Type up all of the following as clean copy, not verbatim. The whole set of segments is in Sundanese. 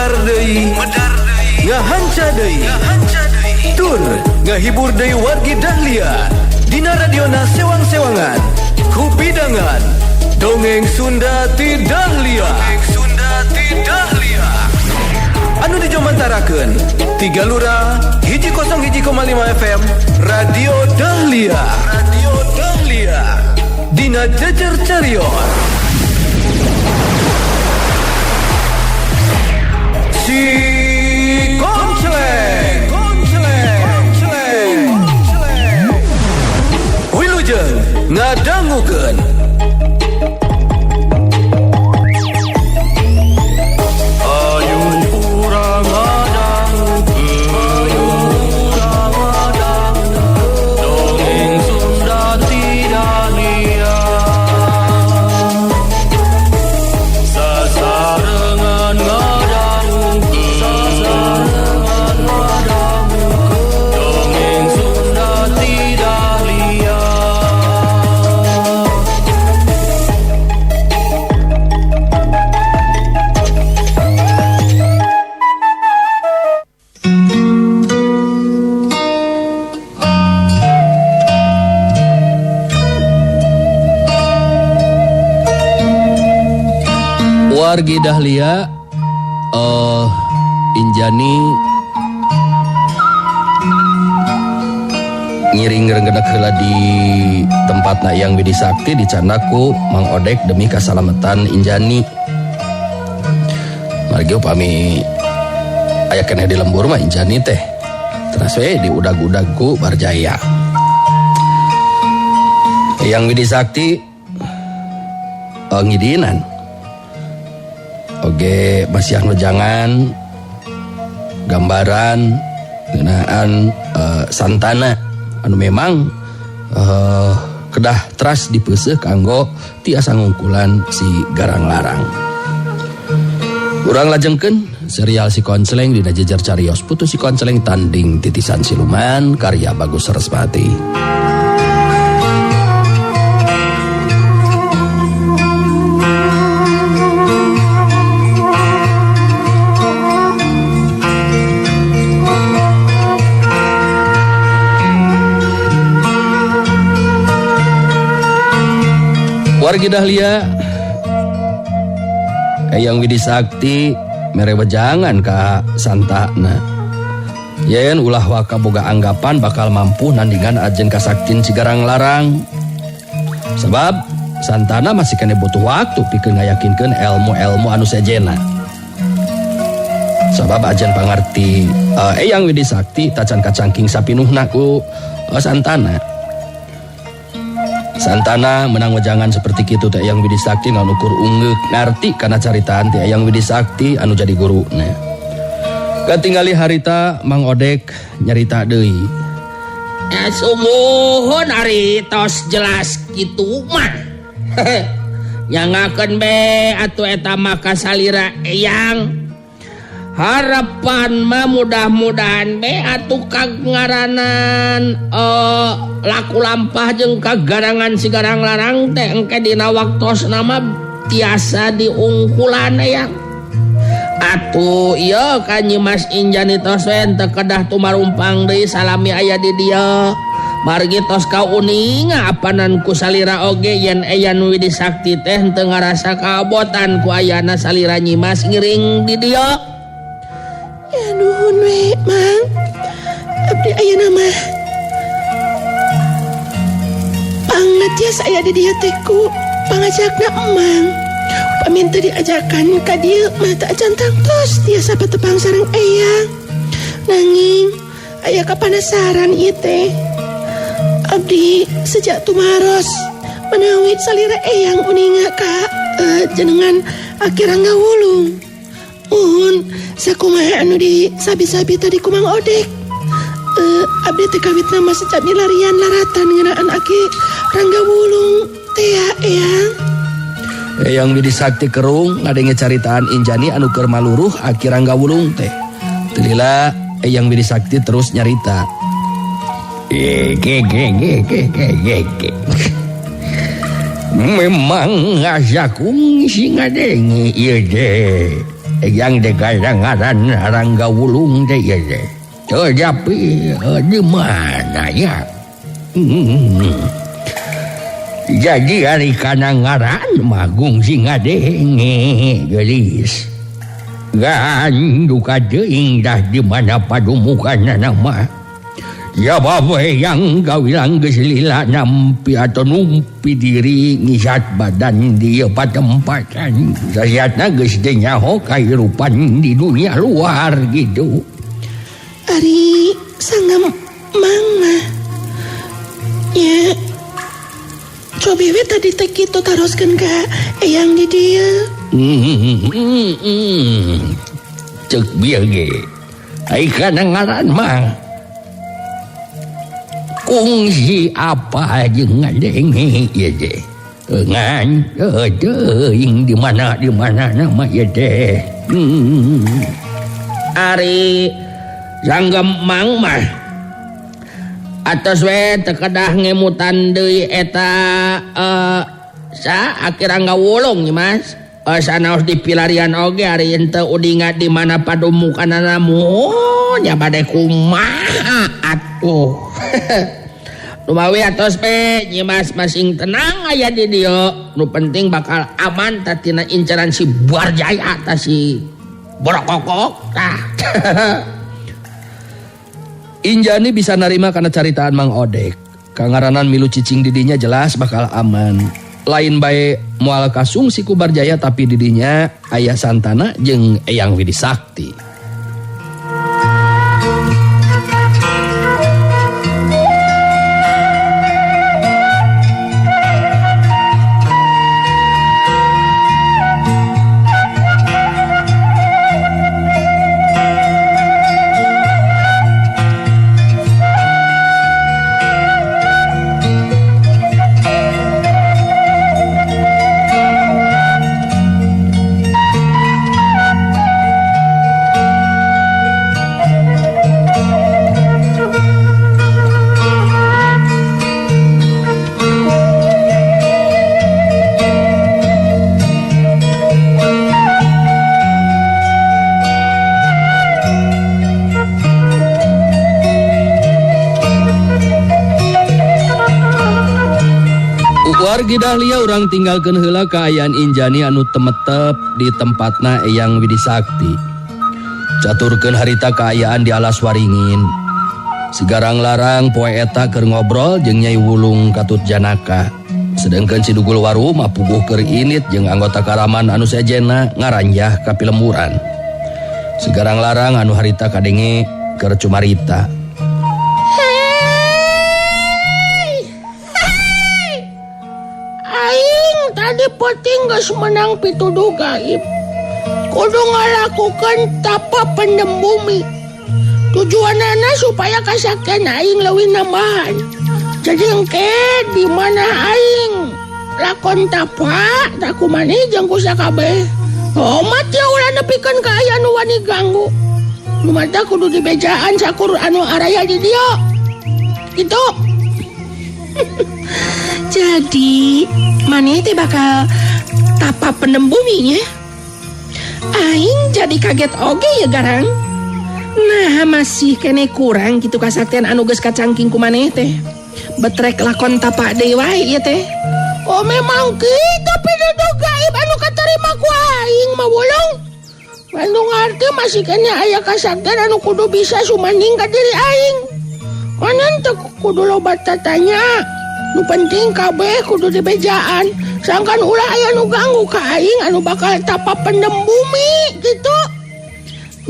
Medar deui, ngahanca deui, tur ngahibur deui wargi Dahlia dina radiona sewang-sewangan kupidangan dongeng Sunda ti Dahlia. Dongeng Sunda ti Dahlia anu dijomantarakeun tiga lura 101,5 FM Radio Dahlia. Radio Dahlia dina Jejer Carios Si Koncleng, Koncleng, Koncleng. Wilujeng ngadangukeun. Ayo urang ngadangukeun, ayo urang ngadangukeun, dongeng Sunda ti Dahlia. Sasarengan ngadangukeun, sasarengan ngadangukeun, dongeng Sunda ti Dahlia. Wargi Dahlia, Injani ngiring renggenek heula di tempatna Eyang Widi Sakti dicandaku Mang Odek demi kasalamatan Injani. Margi upami aya keneh di lembur mah Injani teh teras we diudag-udag ku Barjaya. Eyang Widi Sakti ngidinan. Oge masihan wejangan gambaran ngeunaan santana anu memang kedah teras dipeuseuh kanggo tiasa ngungkulan si Garang Larang. Urang lajengkeun serial Si Koncleng dina Jejer Carios Putu Si Koncleng Tanding Titisan Siluman karya Bagus Sarasvati. Wargi Dahlia, Eyang Widi Sakti mere wejangan ka santana. Yen ulah waka boga anggapan bakal mampu nandingan ajen kasaktin si Garang Larang. Sebab santana masih kene butuh waktu pikeun ngayakinkeun ilmu-ilmu anu sejena. Sebab ajen pangarti Eyang Widi Sakti tacan kacangking sapinuhna ku santana. Santana menang wejangan seperti kitu teh Eyang Widi Sakti ngan ukur ungeuk ngarti kana caritaan teh Eyang Widi Sakti anu jadi guruna. Katingali harita Mang Odek nyarita deui. Sumuhun ari tos jelas kitu mah. Nyangakeun be atuh eta mah kasalira Eyang. Harapan mah mudah-mudahan be atuh kangaranan laku lampah jeung kagarangan si Garang Larang teh engke dina waktosna mah tiasa diungkulan Eyang. Atuh ieu ka Nyi Mas Injani tos we teu kedah tumarumpang deui salami aya di dieu. Margi tos kauninga apanan ku salira oge yen Eyang Widi Sakti teh teu ngarasa kabotan ku ayana salira Nyi Mas ngiring di dieu. Ya nuhun we, Mang. Abdi ayeuna mah pangna tiasa aya di dieu teh ku pangajakna Emang. Upami teu diajakan ka dieu mah teu acan tangtos tiasa patepang sareng Eyang. Nanging aya kapanasaran ieu teh. Abdi sejak tumaros menawi salira Eyang uninga ka jenengan Aki Rangga Wulung. Muhun sakumaha anu di sabi-sabi tadi ku Mang Odek. Abdi teh kawitna mah sejak milarian laratan ngeunaan Aki Rangga Wulung teh ya, Eyang. Eyang Widi Sakti kerung ngadenge caritaan Injani anu keur maluruh Aki Rangga Wulung teh. Teu lila Eyang Widi Sakti terus nyarita. Ge ge ge ge ge ge ge. Memang asa kungsi ngadenge ieu teh. Eyang teh ngaran Rangga Wulung teh ieu teh. Tetapi di mana ya? Jadi ari kana ngaran mah gungsi ngadenge geulis. Gan duka teuing dah di mana padumukanna mah. Ya babe yang gawilang geus lila nampi atau numpi diri ngisat badan di ieu patempatan. Sasiatna geus teu nyaho kahirupan di dunia luar gitu. Ari sangam mang mah. Ya cobi we tadi teh kitu taroskeun ka eyang di dieu. Ceuk bieu ge. Ai kana ngaran mah kungsi apa jeung ngadenge ieu teh. Ngan teuing di mana nama ieu teh. Ari sanggem mang mah atos we teu kedah ngemutan deui eta sa akhir Rangga Wulung nya Mas. Sanaos dipilarian oge ari henteu udinga di mana padumukanana nya bade kumaha atuh. Lumawi atos pe Nyi Mas masing tenang aya di dieu. Nu penting bakal aman tatina incaran si Barjaya ta si Borokokok tah. Injani bisa narima karena caritaan Mang Odek. Kangaranan milu cicing didinya jelas bakal aman. Lain bae moal kasung si ku Barjaya tapi didinya aya Santana jeung Eyang Widi Sakti. Wargi Dahlia urang tinggalkeun heula kaayaan Injani anu temetep di tempatna Eyang Widi Sakti. Caturkeun harita kaayaan di alas waringin. Sigarang larang poe eta keur ngobrol jeung Nyai Wulung Katut Janaka. Sedengkeun si Dugul Waru mah puguh keur init jeung anggota karaman anu sejenna ngaranjah ka pilemburan. Sigarang larang anu harita kadenge keur cumarita. Tadi peuting geus menang pituduh gaib. Kudu ngalakukeun tapa pendem bumi. Tujuanana supaya kasaktian aing leuwih nambahan. Jadi engke di mana aing lakon tapa tak kumani jeung ku sakabeh. Omat ya ulah nepikeun ka aya nu wani ganggu. Nu mata kudu dibejaan sakur anu araya di dieu. Kitu. Jadi maneh teh bakal tapa pendem bumi nya. Aing jadi kaget oge ya garang. Nah masih kene kurang gitu kasaktian anu geus kacangking ku maneh teh. Betrek lakon tapa deui wae ieu teh. Oh memang kitu pituduh gaib anu katarima ku aing mah Wulung. Anu ngarti masih kene aya kasaktian anu kudu bisa sumanding ka diri aing. Manan teu kudu loba tatanya. Nu penting kabeh kudu dibejaan. Sangkan ulah aya nu ganggu ka aing anu bakal tapa pendem bumi gitu.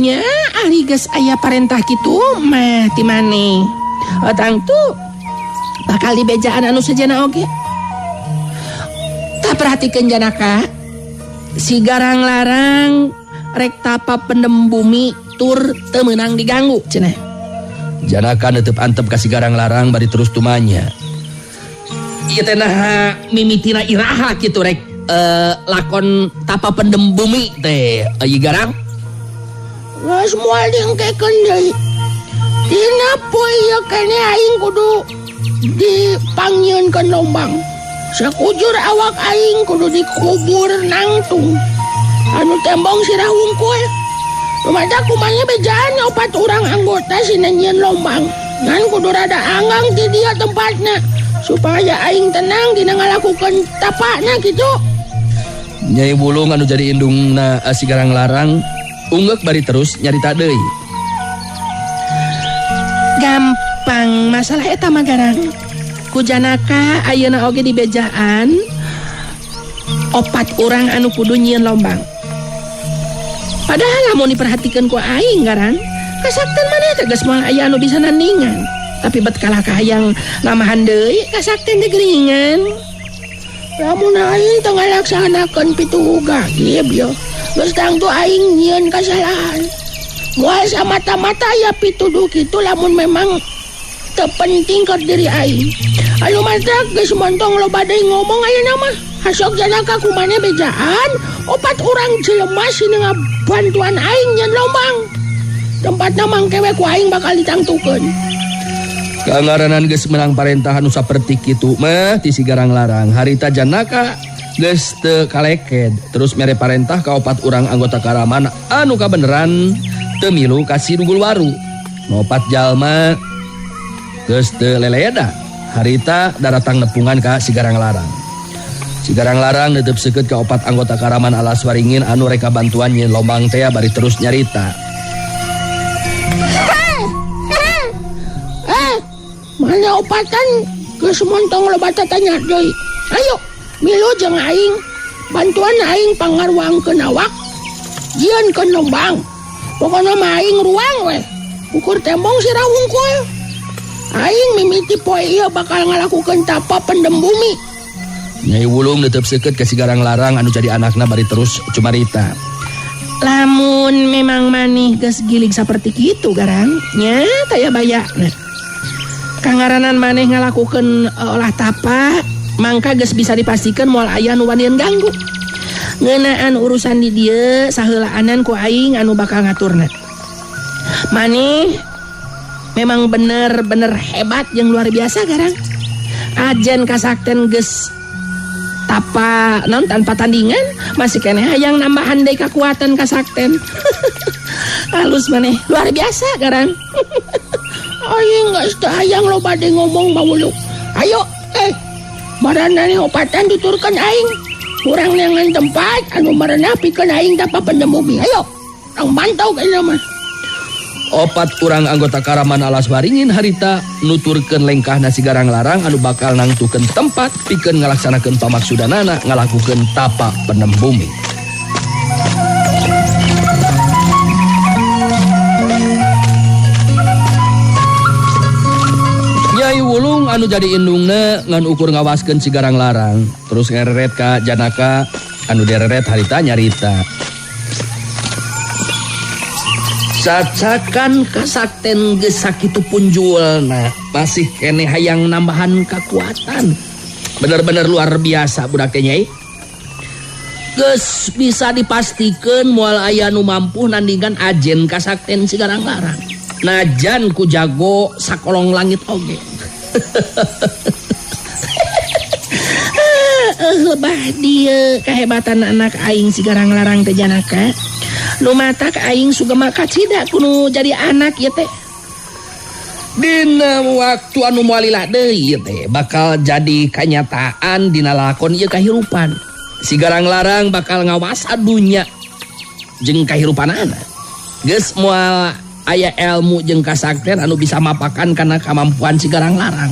Nya ari geus aya parentah kitu mah ti maneh. Tangtu bakal dibejaan anu sejana oge. Tah perhatikeun Janaka. Si Garang Larang rek tapa pendem bumi tur teu meunang diganggu cenah. Janaka neuteub antep ka si Garang Larang bari terus tumanya. Ieu teh naha mimitina iraha kitu rek lakon tapa pendem bumi teh ieu Garang. Geus moal diengkekeun deui. Dina poe ieu keneh aing kudu dipanggieunkeun lombang. Sakujur awak aing kudu dikubur nangtung. Anu tembong sirah wungkul. Lumatak kumanya bejaan opat orang anggota sina nyieun lombang. Ngan kudu rada anggang di dia tempatna supaya aing tenang dina ngalakukeun tapakna kitu. Nyai Wulung anu jadi indungna si Garang Larang ungeuk bari terus nyarita deui. Gampang masalah eta mah Garang. Ku Janaka ayeuna oge dibejaan opat urang anu kudu nyieun lombang. Padahal lamun diperhatikeun ku aing Garang, kasakten maneh teh geus moal aya anu bisa nandingan. Tapi bet kalah ka hayang lamahan deui kasakten teh geuningan. Lamun aing teu ngalaksanakeun pituhu gaib yo, geus tangtu aing nyieun kasalahan. Moal samata-mata aya pituduh kitu lamun memang teu penting keur diri aing. Anu matak geus montong loba deui ngomong ayeuna mah. Hasok Janaka kumaneh bejaan opat urang jelema sina ngabantuan aing nyeun lombang. Tempatna mangke we ku aing bakal ditangtukeun. Kangaranan geus menang parentahan nu saperti kitu mah ti si Garang Larang. Harita Janaka geus teu kaleked terus mere parentah ka opat urang anggota karaman anu kabeneran teu milu ka si Dugul Waru. Opat jalma geus teu leleda. Harita daratang nepungan ka si Garang Larang. Si Garang Larang netep seukeut ka opat anggota karaman Alas Waringin anu reka bantuan nyeun lombang tea bari terus nyarita. Mana opatan geus montong loba tatanya deui. Ayo milu jeung aing. Bantuan aing pangaruangkeun awak. Jieunkeun lombang. Pokona mah aing ruang we. Ukur tembong sirah wungkul. Aing mimiti poe ieu bakal ngalakukeun tapa pendem bumi. Nyai Wulung netep seukeut ka si Garang Larang anu jadi anakna bari terus cumarita. Lamun memang maneh geus gilig saperti kitu Garang, nya taya bayana. Kangaranan maneh ngalakukeun olah tapa, mangka geus bisa dipastikan moal aya nu wanian ganggu. Ngeunaan urusan di dieu saheulaanan ku aing anu bakal ngaturna. Maneh memang bener-bener hebat jeung luar biasa Garang. Ajen kasakten geus tapa non tanpa tandingan masih keneh hayang nambahan deui kakuatan kasakten. Halus maneh luar biasa Garang. Aing geus teu hayang loba deui ngomong mawulu. Ayo maranane opatan tuturkeun aing. Urang neangan tempat anu maraneh pikeun aing tapa pendem bumi. Ayo, tong mantau ka mah. Opat urang anggota Karaman Alas Waringin harita nuturkeun lengkahna si Garang Larang anu bakal nangtukeun tempat pikeun ngalaksanakeun pamaksudanana ngalakukeun tapa pendem bumi. Nyai Wulung anu jadi indungna ngan ukur ngawaskeun si Garang Larang terus ngereret ka Janaka anu dereret harita nyarita. Cacakan kasakten geus sakitu punjulna masih keneh hayang nambahan kekuatan. Bener-bener luar biasa budak teh Nyai. Geus bisa dipastikeun moal aya nu mampu nandingan ajen kasakten si Garang Larang. Najan ku jago sakolong langit oge. Lebah dieu kehebatan anak aing si Garang Larang teh Janaka. Nu matak aing sugema kacida kudu jadi anak ieu teh. Dina waktu anu moal lila deui ieu teh bakal jadi kanyataan dina lakon ieu kahirupan. Si Garang Larang bakal ngawasa dunya jeung kahirupanana. Geus moal aya ilmu jeung kasakten anu bisa mapakan kana kamampuan si Garang Larang.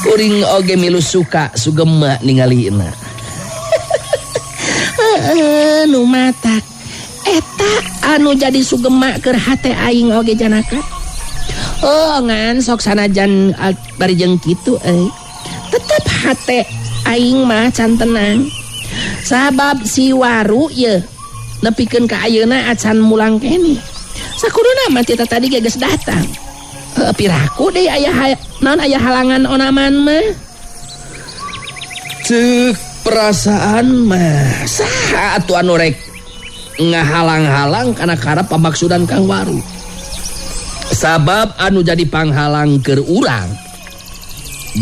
Kuring oge milu suka sugema ningalina. Nu matak eta anu jadi sugema keur hate aing oge Janaka. Oh ngan sok sanajan bari jeung kitu euy. Tetep hate aing mah can tenang. Sabab si Waru ye nepikeun ka ayeuna acan mulang keneh. Sakuduna mah tita tadi ge geus datang. Piraku deui aya naon aya halangan onaman mah. Ceuk perasaan mah saha atuh anu rek ngahalang-halang kana karep pamaksudan Kang Waru. Sabab anu jadi panghalang keur urang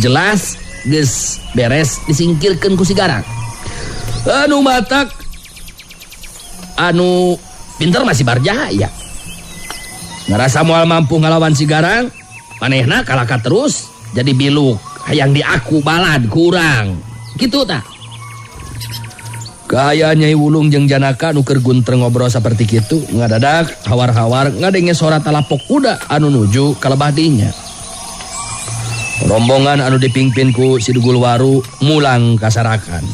jelas geus beres disingkirkeun ku si Garang. Anu matak anu pinter masih Barjaya. Ngerasa moal mampu ngalawan si Garang, manehna kalaka terus jadi biluk hayang diaku balad kurang. Gitu tah. Kaayaan Nyai Wulung jeung Janaka nu keur guntreng ngobrol saperti kitu ngadadak hawar-hawar ngadenge sora talapok kuda anu nuju ka lebah dinya. Rombongan anu dipingpin ku Si Dugul Waru mulang kasarakan.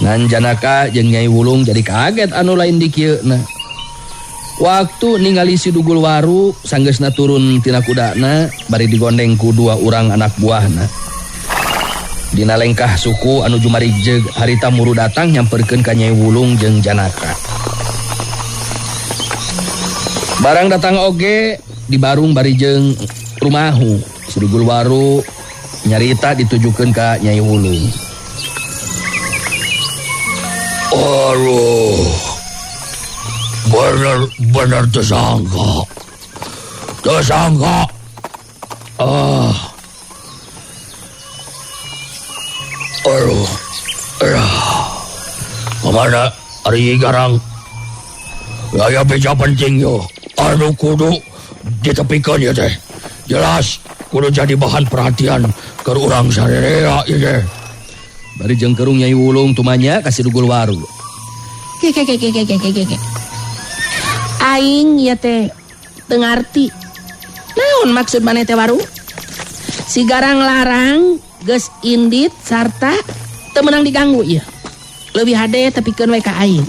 Ngan Janaka jeung Nyai Wulung jadi kaget anu lain di kieuna. Waktu ningali Si Dugul Waru sanggeusna turun tina kudana bari digondeng ku dua urang anak buahna. Dina lengkah suku anu jumarijeg harita muru datang nyamperkeun ka Nyai Wulung jeung Janaka. Barang datang oge di barung bari jeung rumahu. Si Dugul Waru nyarita ditujukeun ka Nyai Wulung. Aduh, bener-bener tersangka. Tersangka. Ah. Aduh, kemana ari Garang? Gaya beja penting yo. Anu kudu ditepikan ya teh. Jelas kudu jadi bahan perhatian ke urang sarerea ieu teh. Bari jeung kerung Nyai Wulung tumanya ka Si Dugul Waru. Ke ke ke ke ke ke ke ke. Aing ya teh teu ngarti. Naon maksud maneh teh Waru? Si Garang larang geus indit sarta teu meunang diganggu ieu. Leuwih hade tepikeun we ka aing.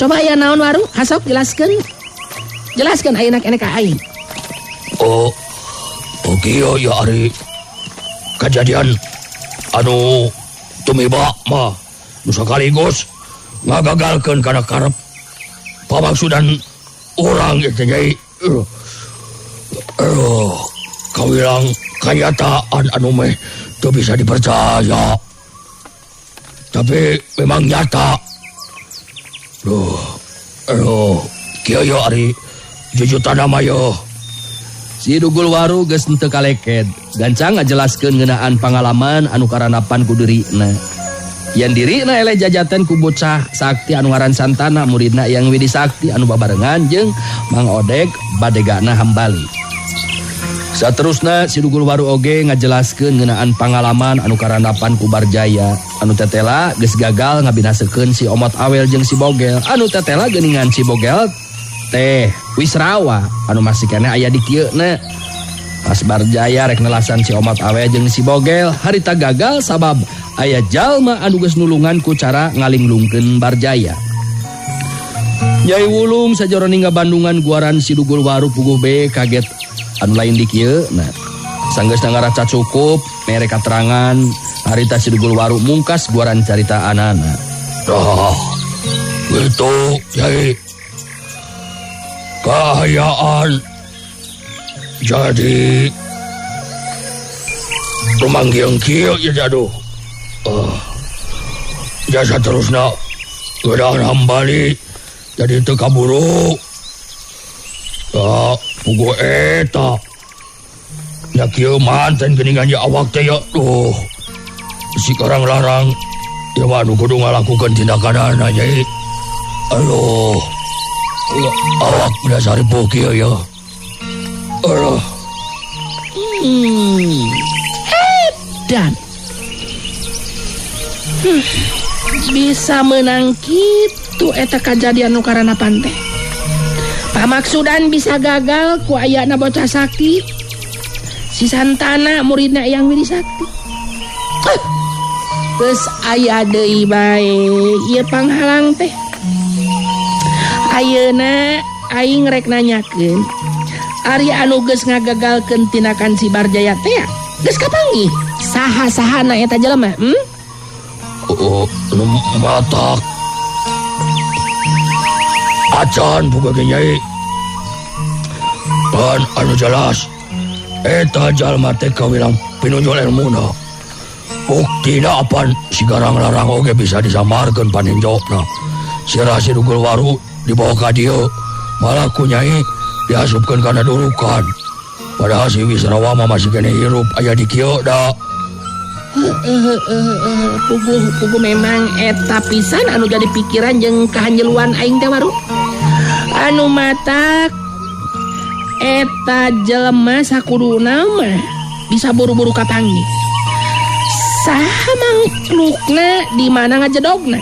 Coba aya naon Waru? Hasok jelaskeun. Jelaskeun ayeuna keneh ka aing. Oh, kieu ya ari kajadian anu tumiba mah nu sakaligus ngagagalkeun kana karep pamaksudan urang ieu teh Nyai. Kawilang kanyataan anu meh teu bisa dipercaya. Tapi memang nyata. Duh, aduh, kieu yo ari jujutan mah yo. Si Dugul Waru geus henteu kaleked, gancang ngajelaskeun ngeunaan pangalaman anu karanapan ku dirina. Yen dirina eleh jajaten ku bocah sakti anu ngaran Santana muridna Yang Widi Sakti anu babarengan jeung Mang Odeg badegana Hambali. Saterusna Si Dugul Waru oge ngajelaskeun ngeunaan pangalaman anu karanapan ku Barjaya anu tetela geus gagal ngabinasekeun si Omot Awel jeung si Bogel anu tetela geuningan si Bogel teh Wisrawa anu masih keneh aya di kieuna. Pas Barjaya rek nelasan si Omot Awel jeung si Bogel harita gagal sabab aya jalma anu geus nulungan ku cara ngalinglungkeun Barjaya. Nyai Wulung sajroning ngabandungan guaran Si Dugul Waru puguh be kaget anu lain di kieu. Nah, sanggeusna ngaraca cukup mere katerangan harita Si Dugul Waru mungkas guaran carita anana. Dah, gitu Nyai. Kahayaan jadi rumanggiang kieu ya aduh. Jasa terusna geudaan Hambali jadi teu kaburu. Puguh eta. Nya kieu manten geuningan ye awak teh ya. Duh. Si Garang larang ieu mah anu kudu ngalakukeun tindakanana Nyai. Aduh. Awak udah saripuh kieu ya. Aduh. Edan. Bisa menang kitu eta kajadian nu karanapan teh. Pamaksudan bisa gagal ku ayana bocah sakti. Si Santana muridna Eyang Widi Sakti. Geus aya deui bae ieu panghalang teh. Ayeuna aing rek nanyakeun ari anu geus ngagagalkeun tindakan si Barjaya teh geus kapanggih saha-sahana eta jelema? Oh, nu matak acan buka ge Nyai. Pan anu jelas eta jalma teh kawilang pinunjul ilmuna. Buktina apan si Garang larang oge bisa disamarkeun paninjokna. Sirah Si Dugul Waru dibawa ka dieu malah ku Nyai diasupkeun kana durukan. Padahal si Wisrawa mah masih keneh hirup aya di kieu da. Puguh memang eta pisan anu jadi pikiran jeung kahanjeluan aing teh waru. Anu matak eta jelema sakuduna mah bisa buru-buru kapanggih. Saha mangklukna di mana ngajedogna?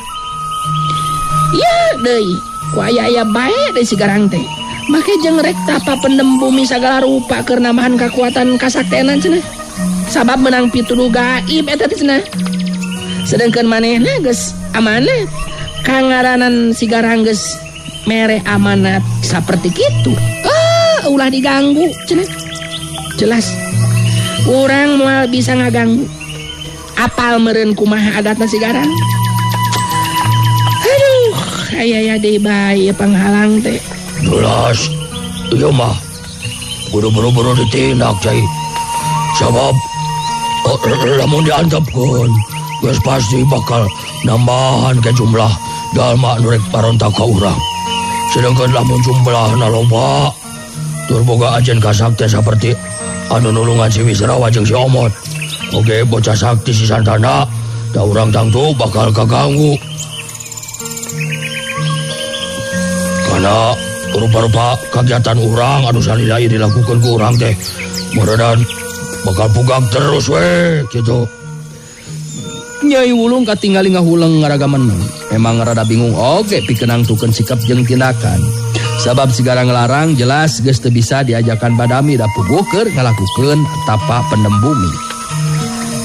Ya deui, ku aya-aya bae deui si Garang teh. Make jeung rek tapa pendem bumi sagala rupa keur nambahan kakuatan kasaktenan cenah. Sabab menang pituduh gaib eta teh cenah. Sedengkeun manehna geus amanat. Kangaranan si Garang geus mere amanat saperti kitu. Ah, ulah diganggu cenah. Jelas urang moal bisa ngaganggu. Apal meureun kumaha adatna si Garang. Aduh, aya-aya deui bae panghalang teh. Jelas, iya mah kudu buru-buru ditindak, Cai. Sabab lamun diantepkeun geus pasti bakal nambahan ke jumlah jalma nu rek parontak ka urang. Sedangkan lamun jumlahna loba, tur boga ajen kasakti saperti anu nulungan si Wisrawa jeung si Omot. Oge bocah sakti si Santana, da urang tangtu bakal kaganggu. Karena rupa-rupa kegiatan urang anu salila ieu dilakukeun ku urang teh meureundan bakal pugak terus we kitu. Nyai Wulung katingali ngahuleng ngaraga meneng. Emang rada bingung oge pikeun nangtukeun sikap jeung tindakan. Sabab si Garang Larang jelas geus teu bisa diajakan badami da puguh keur ngalakukeun tapa pendem bumi.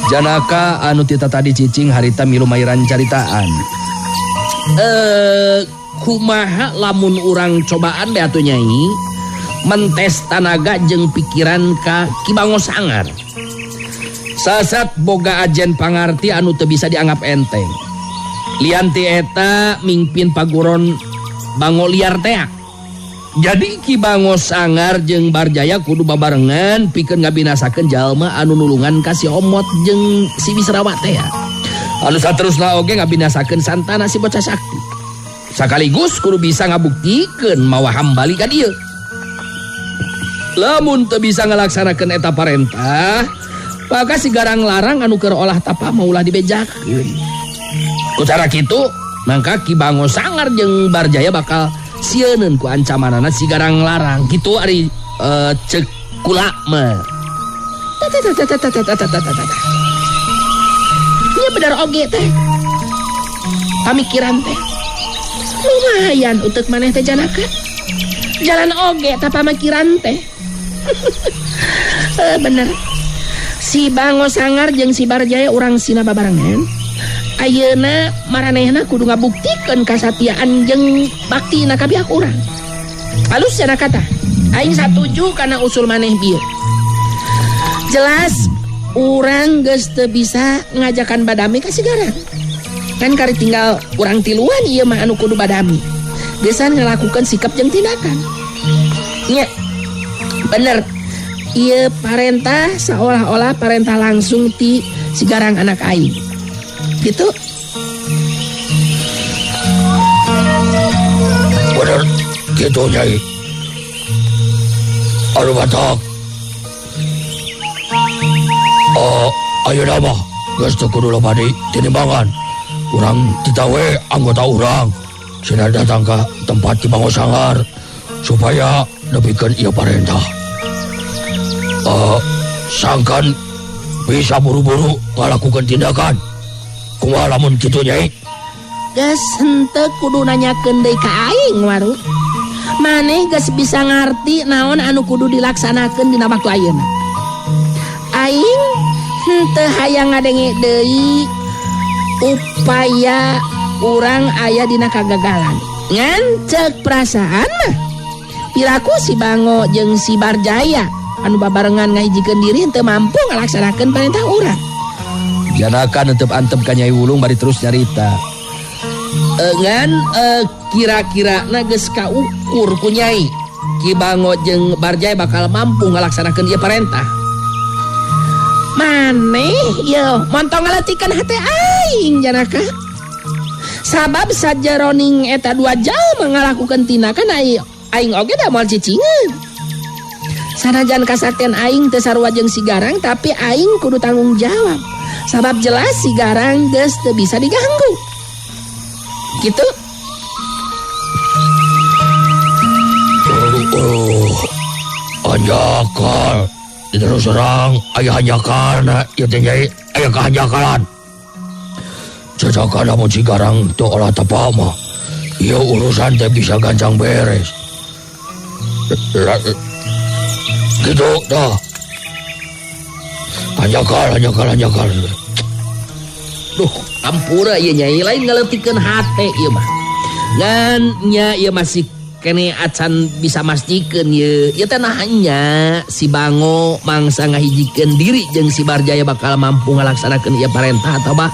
Janaka anu tita tadi cicing harita milu mairan caritaan. Kumaha lamun urang cobaan be atuh Nyai mentes tanaga jeung pikiran ka Ki Bango Sangar. Sasat boga ajen pangarti anu teu bisa dianggap enteng. Lian ti eta mingpin paguron Bango liar tea. Jadi Ki Bango Sangar jeung Barjaya kudu babarengan pikeun ngabinasakeun jalma anu nulungan ka si Omot jeung si Wisrawa tea. Anu saterusna oge ngabinasakeun Santana si bocah sakti. Sakaligus kudu bisa ngabuktikeun mawa hambali ka dieu. Lamun teu bisa ngalaksanakeun eta parentah, maka si Garang Larang anu keur olah tapa mah ulah dibejakeun. Ku cara kitu, mangka Ki Bango Sangar jeung Barjaya bakal sieuneun ku ancamanana si Garang Larang. Kitu ari ceuk kula mah. Nya bener oge teh. Pamikiran teh. Lumayan utek maneh teh Janaka. Jalan oge tah pamikiran teh. Bener. Si Bango Sangar jeung si Barjaya urang sina babarengan. Ayeuna maranehna kudu ngabuktikeun kasatiaan jeung baktina ka pihak urang. Halus Janaka tah. Aing satuju kana usul maneh bieu. Jelas urang geus teu bisa ngajakan badami ka si Garang. Kan kari tinggal urang tiluan ieu mah anu kudu badami. Gesan ngalakukeun sikap jeung tindakan. Nya. Bener. Ieu parentah seolah-olah parentah langsung ti si Garang anak aing. Gitu. Bener gitu Nyai. Anu batak. Ayeuna mah geus teu kudu loba deui tinimbangan. Urang titawe anggota urang cenah datang ka tempat Ki Bango Sangar supaya nepikeun ieu parentah. Sangkan bisa buru-buru ngalakukeun tindakan. Kumaha lamun kitu Nyai? Geus henteu kudu nanyakeun deui ka aing waru. Maneh geus bisa ngarti naon anu kudu dilaksanakeun dina waktu ayeuna. Aing henteu hayang ngadenge deui upaya urang aya dina kagagalan. Ngan ceuk perasaan mah piraku si Bango jeung si Barjaya anu babarengan ngahijikeun diri henteu mampu ngalaksanakeun perintah urang. Janaka netep antep ka Nyai Wulung bari terus nyarita. Ngan kira-kirana geus kaukur ku Nyai, Ki Bango jeung Barjaya bakal mampu ngalaksanakeun ieu parentah. Maneh ieu montong ngaletikan hate aing Janaka. Sabab sajeroning eta dua jalma ngalakukeun tindakan aing oge da moal cicingeun. Sanajan kasaktian aing teu sarua jeung si Garang, tapi aing kudu tanggung jawab. Sabab jelas si Garang geus teu bisa diganggu. Gitu. Hanjakal terus serang aya hanjakalna ieu teh Nyai aya kahanjakalan. Cacakan lamun si Garang teu olah tapa mah ieu urusan teh bisa gancang beres. Gitu dah. Hanjakal hanjakal hanjakal. Duh, ampura ieu Nyai lain ngaleutikeun hate ieu mah. Ngan nya ieu masih kene acan bisa mastikeun ieu. Ieu teh nahanya si Bango mangsa ngahijikeun diri jeung si Barjaya bakal mampu ngalaksanakeun ieu parentah atawa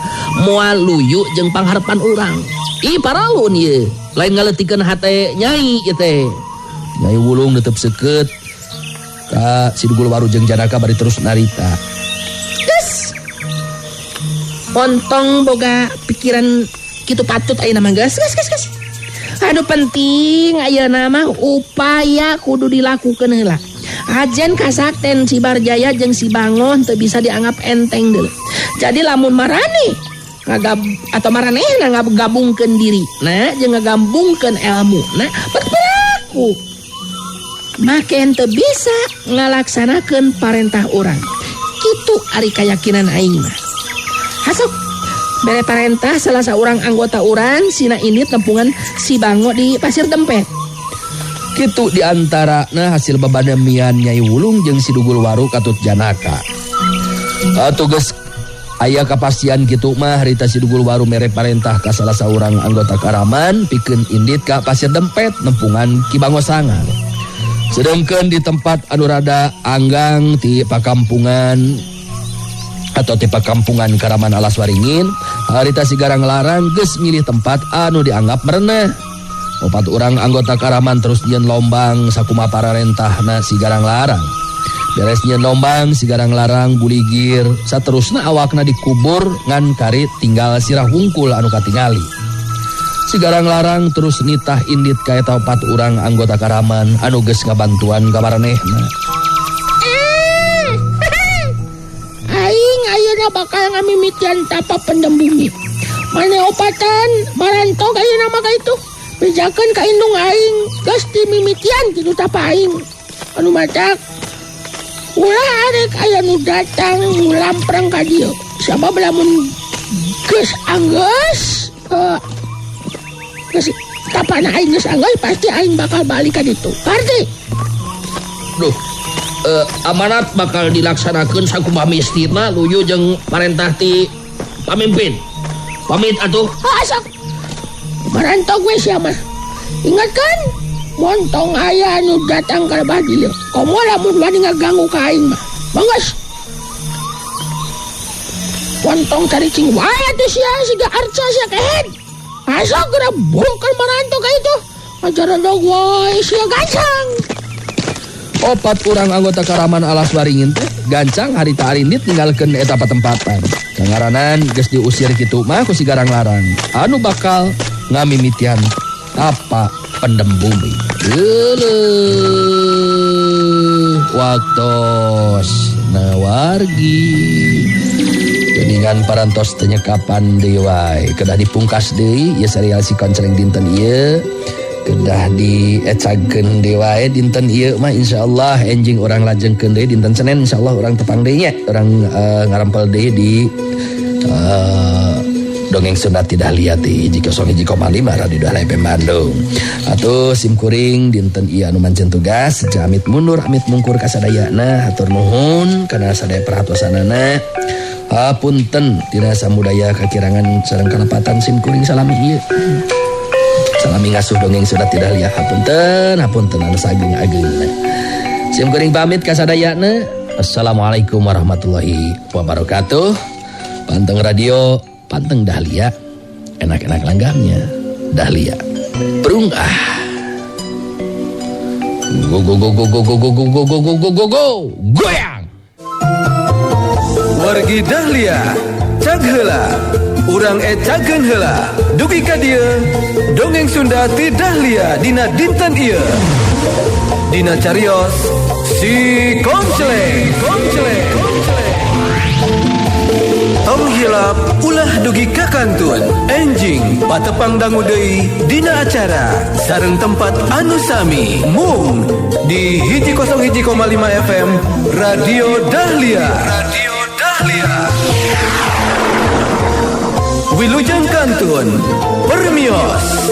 moal luyu jeung pangharepan urang. Ih paralun ieu. Lain ngaleutikeun hate Nyai ieu teh. Nyai Wulung tetep seukeut ka si Dugul Waru jeung Janaka bari terus narita. Geus. Pontong boga pikiran kitu patut ayeuna mah geus geus geus geus. Aduh penting ayeuna mah upaya kudu dilakukeun heula. Ajen kasakten si Barjaya jeung si Bango teu bisa dianggap enteng deui. Jadi lamun marane ngagab atau maranehna ngagabungkeun diri, nah jeung ngagabungkeun ilmu, nah berperilaku. Make teu bisa ngalaksanakeun parentah urang. Kitu ari kayakinan aing mah. Hasuk bere parentah salah seorang anggota urang sina ini tempungan si Bango di Pasir Dempet. Kitu diantara nah hasil babadamian Nyai Wulung jeung si Dugul Waru katut Janaka. Tugas aya kapastian kitu mah harita si Dugul Waru mere parentah ka salah saurang anggota Karaman pikeun indit ka Pasir Dempet nempungan Ki Bango Sangar. Sedangkan di tempat anu rada anggang ti pakampungan atau tipe kampungan Karaman Alas Waringin, harita si Garang Larang geus milih tempat anu dianggap merenah. Opat orang anggota Karaman terus nyeun lombang sakumaha pararentahna si Garang Larang. Beres nyeun lombang si Garang Larang buligir, saterusna awakna dikubur ngan kari tinggal sirah wungkul anu katingali. Si Garang Larang terus nitah indit ka eta opat urang anggota Karaman anu geus ngabantuan ka maranehna. Aing ayeuna bakal ngamimitian tapa pendem bumi. Mane opatan marantok ayeuna mah ka itu. Bejakeun ka indung aing geus dimimitian kitu tapa aing. Anu matak ulah arek aya nu datang lamprang ka dieu. Sabab lamun geus anggeus geus tapana aing geus anggeus pasti aing bakal balik ka ditu. Karti. Duh. Amanat bakal dilaksanakeun sakumaha mistina luyu jeung parentah ti pamimpin. Pamit atuh. Sok. Marantok we sia mah. Ingat kan? Montong aya anu datang ka lebah dieu. Komo lamun wani ngaganggu ka aing mah. Manggas. Montong caricing wae atuh sia siga arca sia kehed. Asa geura bongkar marantok ka itu. Ajaran dog wae sia gancang. Opat urang anggota Karaman Alas Waringin teh gancang harita arindit ninggalkeun eta patempatan. Kangaranan geus diusir kitu mah ku si Garang Larang anu bakal ngamimitian tapa pendem bumi. Geuleuh waktos nawargi. Geningan parantos teu nyekapan deui wae. Kedah dipungkas deui ieu serial si Konceleng dinten ieu. Kedah diecagkeun deui wae dinten ieu mah insyaallah enjing urang lajengkeun deui dinten Senin insyaallah urang tepang deui nya. Urang ngarampel deui di dongeng Sunda tidak lihat di 101,5 Radio Dahlia FM Bandung. Atuh sim kuring dinten ieu anu mancen tugas amit mundur amit mungkur kasadayana hatur nuhun kana sadaya perhatosanana. Hapunten tina samudaya kakirangan sareng kalepatan sim kuring salami ieu. Salami ngasuh dongeng Sunda tidak lihat hapunten hapunten anu sageung-ageungna. Sim kuring pamit kasadayana. Assalamualaikum warahmatullahi wabarakatuh. Panteng radio, panteng Dahlia, enak-enak langgamnya Dahlia. Perung ah. Go go go go go go go go go go go go go go. Goyang. Wargi Dahlia, cag heula. Urang ecageun heula. Dugi ka dieu, dongeng Sunda ti Dahlia dina dinten ieu. Dina carios si Konceleng, Konceleng, Konceleng. Tong hilap ulah dugi ka kantun. Enjing patepang dangu deui dina acara sareng tempat anu sami mung di 101,5 FM Radio Dahlia. Radio Dahlia. Wilujeng kantun. Permios.